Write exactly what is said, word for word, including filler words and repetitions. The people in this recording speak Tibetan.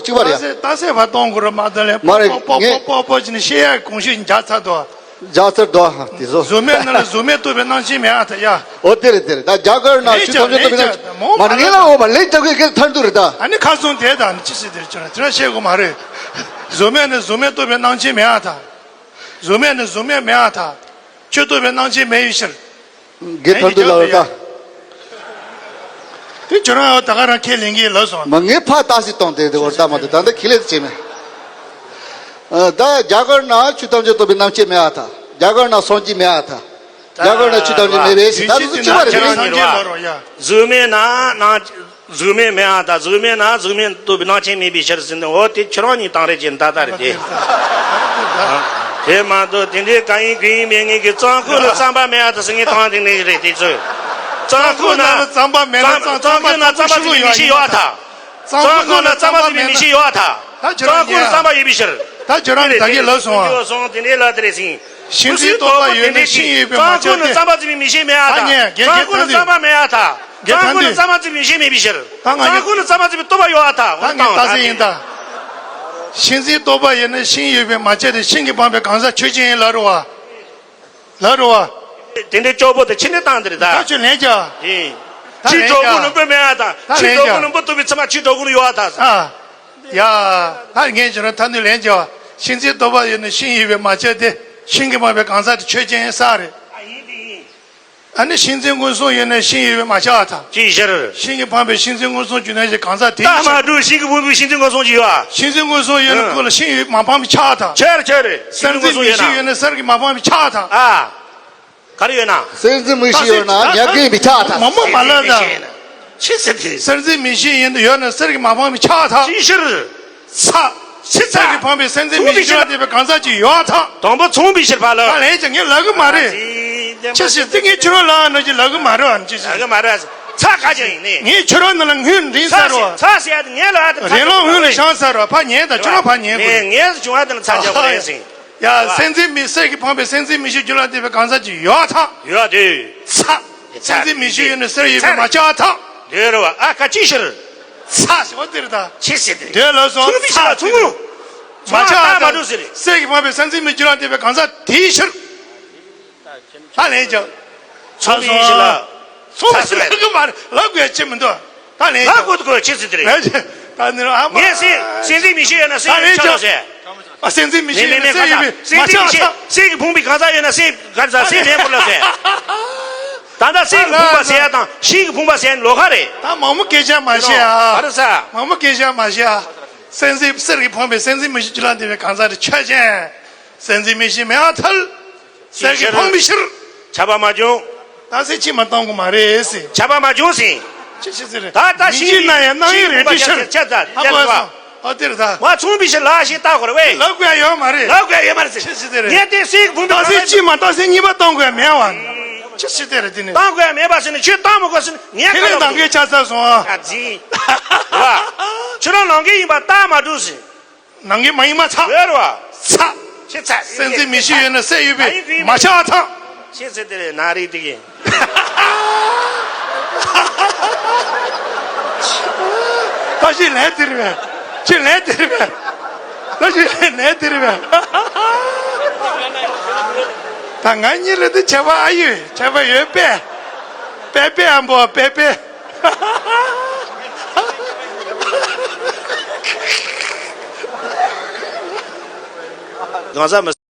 གཅིག་པ་རེད། ཏ་སེ་ཏ་སེ་བ་གཏོང་དགོས་རེད་མ་ད་ལས། མ་རེད། པོ་པོ་ངས་པོ་པོ་པོ་ཅི་ནས་བཤད་ཡ་གོང་ཞུས་རྒྱག་ཚར་དོ། རྒྱག་ཚར་དོ། དེ་ཚོ། གཟུགས་མེད་ནི་ལ་གཟུགས་མེད་རྟོགས་པའི་རྣམ་མཁྱེན་མེད་ཨ་ཐ་ཡ། ཨོ་དེ་རེད་དེ་རེད། ད་རྒྱ་གར་ན་ཆོས་ཐམས་ཅད་རྟོགས་པའི་རྣམ་མཁྱེན། མ་ངེས་ལ་འོ་མ་ལེགས་རྒྱབ་ཀྱི་སྐད་ཐར་འདུག་རེད་ད། ཨ་ནི་ཁ་སང་དེ་དང་ཅི་སྲིད་དེར་ཁྱོད་རང་དེ་རང་བཤད་དགོས་མ་རེད། གཟུགས་མེད་ནི་གཟུགས་མེད་རྟོགས་པའི་རྣམ་མཁྱེན་མེད་ཨ་ཐ། གཟུགས་མེད་ནི་གཟུགས་མེད་མེད་ཨ་ཐ། ཆོས་རྟོགས་པའི་རྣམ་མཁྱེན་མེད་པའི་ཕྱིར། དགེ་ཐར་འདུག་ལབ་ད། དེ་ཁྱོད་རང་ད་ག་རང་ཁས་ལེན་གྱི་ལབ་སོང་། མ་ངས་ཕ་ཏ་སི་གཏོང་དེ་དེ་བར་ད་མ་དེ་ད་ལྟ་ཁས་ལེན་བྱེད་མེད། ཨ་ད་རྒྱ་གར་ན་ཆོས་ཐམས་ཅད་རྟོགས་པའི་རྣམ་མཁྱེན་མེད་ཨ་ཐ། རྒྱ་གར་ན་སངས་རྒྱས་མེད་ཨ་ཐ། རྒྱ་གར་ན་ཆོས་ཐམས་ཅད་མེད་པའི་ཕྱིར། ད་དེ་ཚོ་གཅིག་པ་རེད། སངས་རྒྱས་ལ་རོ་ཡ། གཟུགས་མེད་ན་ན། གཟུགས་མེད་མེད་ཨ་ད། གཟུགས་མེད་ན་གཟུགས་མེད་རྟོགས་པའི་རྣམ་མཁྱེན་མེད་པའི་ཕྱིར་ཟེར་ནས། འོ་དེ་ཁྱོད་རང་གཉིས་དང་རེ་བྱེད་ད་ད་རེད་དེ། དེ་མ་གཏོགས་དེ་འདྲའི་གང་ཡིན་གང་ཡིན་མེད་ངེས་ཀྱི་གཙང་ཁུག་ལ་རྩམ་པ་མེད་ཨ་ད་ཟེར་ངེས་དང་དེ་འདྲའི་རེད་དེ་ཚོས། གཙང་ཁུག་ན་རྩམ་པ་མེད་ན་གཙང་ཁུག་ན་རྩམ་པ་བརྩི་བའི་མི་ཤེས་ཡོད་ཨ་ད། གཙང་ཁུག་ན་རྩམ་པ་བརྩི་བའི་མི་ཤེས་ཡོད་ཨ་ད། གཙང་ཁུག་ན་རྩམ་པ་ཡོད་པའི་ཕྱིར། ད་ཁྱོད་རང་གི་ད་གིན་ལབ་སོང་ཨ། སོང་དེ་འདྲའི་ལབ་དེ་རེད་ཟིན། ཤིང་འཛིན་རྟོག་པ་ཡོད་ན་ཤིང་ཡོད་པས་མ་ཁྱབ་སྟེ། གཙང་ཁུག་ན་རྩམ་པ་བརྩི་བའི་མི་ཤེས་མེད་ཨ་ད། ད་ཉན་རྒན་རྒན་ཁྱོད་ད་ཚོས། རྩམ་པ་མེད་ཨ་ད། རྒན་ཁྱོད་ད་ཚོས། གཙང་ཁུག་ན་རྩམ་པ་བརྩི་བའི་མི་ཤེས་མེད་པའི་ཕྱིར། ད་ང་གཙང་ཁུག་ན་རྩམ་པ་བརྩི་བའི་རྟོག་པ་ཡོད་ཨ་ད། ད་ངས་ལྟ་ས་ཡིན་ད། ཤིང་འཛིན་རྟོག་པ་ཡོད་ན་ཤིང་ཡོད་པས་མ་ཁྱབ་སྟེ། ཤིང་གིས་འཕངས་པའི་གང་ཟག་ཆོས་ཅན་ཡིན་ལབ་རོ་བ། ལབ་རོ་བ། དེ་འདྲའི་སྐྱོ་པོ་དེ་ཕྱི་ནས་བཏང་དེ་རེད་ད། ད་ཁྱོད་ལན་རྒྱག་ཡིན། ད་ཕྱི་ལན་གྲོགས་པོ་རྒྱག་ནི་འབུ་མེད་ཨ་ད། ད་ཕྱི་ལན་གྲོགས་པོ་རྒྱག་ནི་འབུ་རྟོགས་པའི་ཚད་མ་ཕྱི་གྲོགས་པོ་ནི་ཡོད་ཨ་ད། ཨ། ཡ། ད་ངས་ཁྱོད་རང་ཐ་སྣོད་ལན་རྒྱག་ཤིང་འཛིན་རྟོག་པ་ཡོད་ན་ཤིང་ཡོད་པས་མ་ཁྱབ་སྟེ། ཤིང་གིས་འཕངས་པའི་གང་ཟག་དེ་ཆོས་ཅན་ཡིན་ས་རེད། ཨ་ཡིན་དེ་ཡིན། ཨ་ནི་ཤིང་འཛིན་མངོན་སུམ་ཡོད་ན་ཤིང་ཡོད་པས་མ་ཁྱབ་ཨ་ད། ཅིའི་ཕྱིར། ཤིང་གིས་འཕངས་པའི་ཤིང་འཛིན་མངོན་སུམ་གྱུར་ན་ཞེས་གང་ཟག་དེའི་ཕྱིར། ད་མ་གྲུ་ཤིང་གིས་འཕངས་པའི་ཤིང་འཛིན་མངོན་སུམ་གྱི་ཡོད་ཨ། ཤིང་འཛིན་མངོན་སུམ་ཡོད་ན་ཁོ་ལ་ཤིང་ཡོད་མ་འཕངས་པས་ཁྱབ་ཨ་ད། ཁྱེར་ཁྱེར་རེད། ཤིང་འཛིན་མངོན་སུམ་ཡོད་ན། ཡོད་ན་གསེར་གྱིས་མ་འཕངས་པས་ཁྱབ་ཨ་ད། ཨ། ག་རེ་ཡོད་ན། སེམས་འཛིན་མིག་ཤེས་ཡོད་ན་ཉག་གི་མི་ཁྱབ་ཨ་ད། མ་མོ་མ་ལ་ད། ཆི་ཟེར་དེ། སེམས་འཛིན་མིག་ཤེས་ཡིན་དུ་ཡོད་ན་གསེར་གྱིས་མ་འཕངས་པས་ཁྱབ་ཨ་ད། ཅིའི་ཕྱིར། ཚ། ཕྱི་ཚ་གིས་འཕངས་པའི་སེམས་འཛིན་མིག་ཤེས་ལ་བརྟེན་པའི་གང་ཟག་ཅིག་ཡོད་ཨ་ད། དང་པོ་མཚུངས་པའི་ཕྱིར་ཕ་ལ། ད་ལན་ཅིག་ངས་ལབ་གི་མ་རེད། ཅི་ཞིག་ཙི་ངས་ཁྱོད་རང་ལབ་ན་ཅི་ལབ་གི་མ་རེད་ཨ་ཅི་ཞིག་ལབ་གི་མ་རེད། ཚ་ག་ཅི་ཡིན་ནི། ངས་ཁྱོད་རང་ནི་ལ་ངོས་འདྲིན་ཚ་ཟེར་རོ། ཚ་ཟེར་ཡ་དེ་ངས་ལབ་ཡ་དེ་ཚ། རེ་ལོང་ངོས་ལ་བཞག་ཟེར་རོ། ཕ་ཉན་ད་ཁྱོད་རང་ཕ་ཉན་དགོས། ངས་བྱུང་བ་དེ་ལ་ཚ་རྒྱག་དགོས་རེད་ཟིན། ཡ། སེམས་འཛིན་མིག་གསེར་གྱིས་འཕངས་པའི་སེམས་འཛིན་མིག་ཤེས་རྒྱུད་ལ་ལྡན་པའི་གང་ཟག་ཅིག་ཡོད་ཨ་ད། ཡོད་ཨ་དེ། ཚ། སེམས་འཛིན་མིག་ཤེས་ཡོད་ན་གསེར་ཡོད་པས་མ་ཁྱབ་ཨ་ད། དེ་རེད་བ། ཨ་ཁ་ཅིའི་ཕྱིར། ཚ་ཞེས་པ་དེ་རེད་ད། ཆི་ཟེར་དེ། དེ་ལ་སོང་ཚ་ཚ་ཚུགས། མ་ཁྱབ་ཨ་ད། མ་གྲུ་ཟེར། གསེར་གྱིས་འཕངས་པའི་སེམས་འཛིན་མིག་རྒྱུད་ལ་ལྡན་པའི་གང་ཟག་དེའི་ཕྱིར། ད་ལན་ཅིག་ཚ་སོང་། ཚ་ཟེར་ལབ་གི་མ་རེད། ལབ་དགོས་ཡ་ཅི་མི་འདུག་ད་ལན་ཅིག་ལབ་དགོས་དགོས་ཆི་ཟེར་དེ་རེད། ད་ནི་ཨ་མ། ངས་སེམས་སེམས་འཛིན་མིག་ཤེས་ཡོད་ན་གསེར་ཡོད་ཆ་ལ་ཟེར། ཨ། སེམས་འཛིན་མིག་ཤེས་ཡོད་ན་གསེར་ཡོད་པས་མ་ཁྱབ་ཨ་ད། གསེར་གྱིས་འཕངས་པའི་གང་ཟག་ཡོད་ན་གསེར་ག་ཟེར་གསེར་མེད་པོ་ལ་ཟེར། ད་ལྟ་གསེར་གྱིས་འཕངས་པ་ཟེར་ཡ་དང་ཤིང་གིས་འཕངས་པ་ཟེར་ཡ་ནི་ལོགས་ཀ་རེད། ད་མང་པོ་སྐད་ཆ་མ་བཤད་ཨ། ཨ་རེད་ས། མང་པོ་སྐད་ཆ་མ་བཤད་ཨ། སེམས་འཛིན་གསེར་གྱིས་འཕངས་པའི་སེམས་འཛིན་མིག་ཤེས་རྒྱུད་ལ་ལྡན་པའི་གང་ཟག་དེ་ཆོས་ཅན། སེམས་འཛིན་མིག་ཤེས་མེད་ཨ་ཐལ། གསེར་གྱིས་འཕངས་པའི་ཕྱིར། ཁྱབ་པ་མ་བྱུང་། ད་གསེར་གྱིས་མ་བཏང་དགོས་མ་རེད་ཟེར། ཁྱབ་པ་མ་བྱུང་ཟེར། ཅི་ཞིག་ཟེར། ད་ལྟ་ཤིང་གི་སྣང་ཡང་སྣང་ཡང་རེད་དེ་ཕྱིར། ཁྱབ་ད་ཨ་ལས་པ། ཨོ་དེ་རེད་ད། མ་མཚུངས་པའི་ཕྱིར་ལ་ཞེས་བཏགས་དགོས་རེད་བས། ལབ་དགོས་ཡ་ཡོད་མ་རེད། ལབ་དགོས་ཡ་ཡོད་མ་རེད་ཟེར། ཅི་ཞིག་ཟེར་རེད། ངས་དེ་གསེར་གྱིས་འཕངས་པའི། ད་གསེར་གྱིས་མ་བཏང་གསེར་གཉིས་པ་བཏང་དགོས་ཡ་མེད་བ། ཅི་ཞིག་དེ་རེད་དེ་ནི། བཏང་དགོས་ཡ་མེད་པ་ཟེར་ནས་ཁྱོད་བཏང་མི་དགོས་ཟེར་ནས་ངས་ཁས་ལེན་གཏང་མཁན་ཆགས་ཚར་སོང་ཨ། ཨ་ཙི། རེད་བ། ཁྱོད་རང་ནང་འགལ་ཡིན་པ་བཏགས་མ་འགྲོ་ཟེར། ནང་གི་མ་ཡིན་མ་ཚ། ཡོད་རེད་བ། ཚ། ཆི་ཚ། སེམས་འཛིན་མིག་ཤེས་ཡོད་ན་གསེར་ཡོད་པས་མ་ཁྱབ་ཨ་ཐང་། ཆི་ཟེར་དེ་རེད་ན་རིག་དེ་གིན། ད་ཅི་ལན་དེ་རེད་པས། ཅི་ལན་དེ་རེད་པས། ད་ཅི་ལན་དེ་རེད་པས། ད་ང་གཉིས་རེད་དེ་ཁྱད་པར་ཨ་ཡོད་ཁྱད་པར་ཡོད་པས། པེ་པེ་ཨ་འབོ་པེ་པེ། གང་ཟག་མི།